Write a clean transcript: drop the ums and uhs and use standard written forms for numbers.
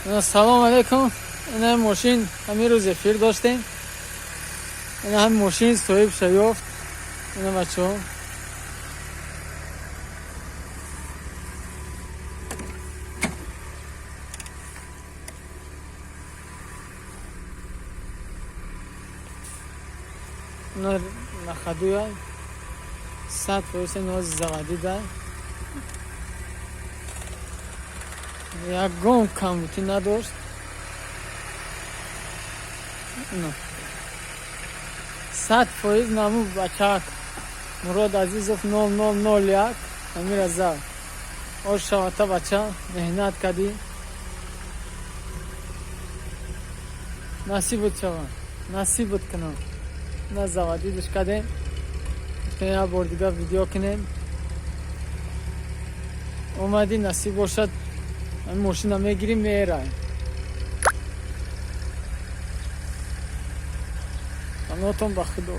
Салом алейкум. Ина мошин ҳамин рӯз эфир доштем. Ина ҳамин мошин соҳибша ёфт. Ина, бачаҳо. Ина на ходу я 100% нози заводида. Ягон камбутӣ надошт. 100% наму бачак Мурод Азизов 0001 амира зад. Ош шавата, бача, меҳнат кардӣ. Насибут шава. Насибут кунам. На заводидаш кардем. Як бор дига видео кунем. Омадӣ, насиб бошад, ҳамин мошина мегирим, мераем. Панотон ба Худо.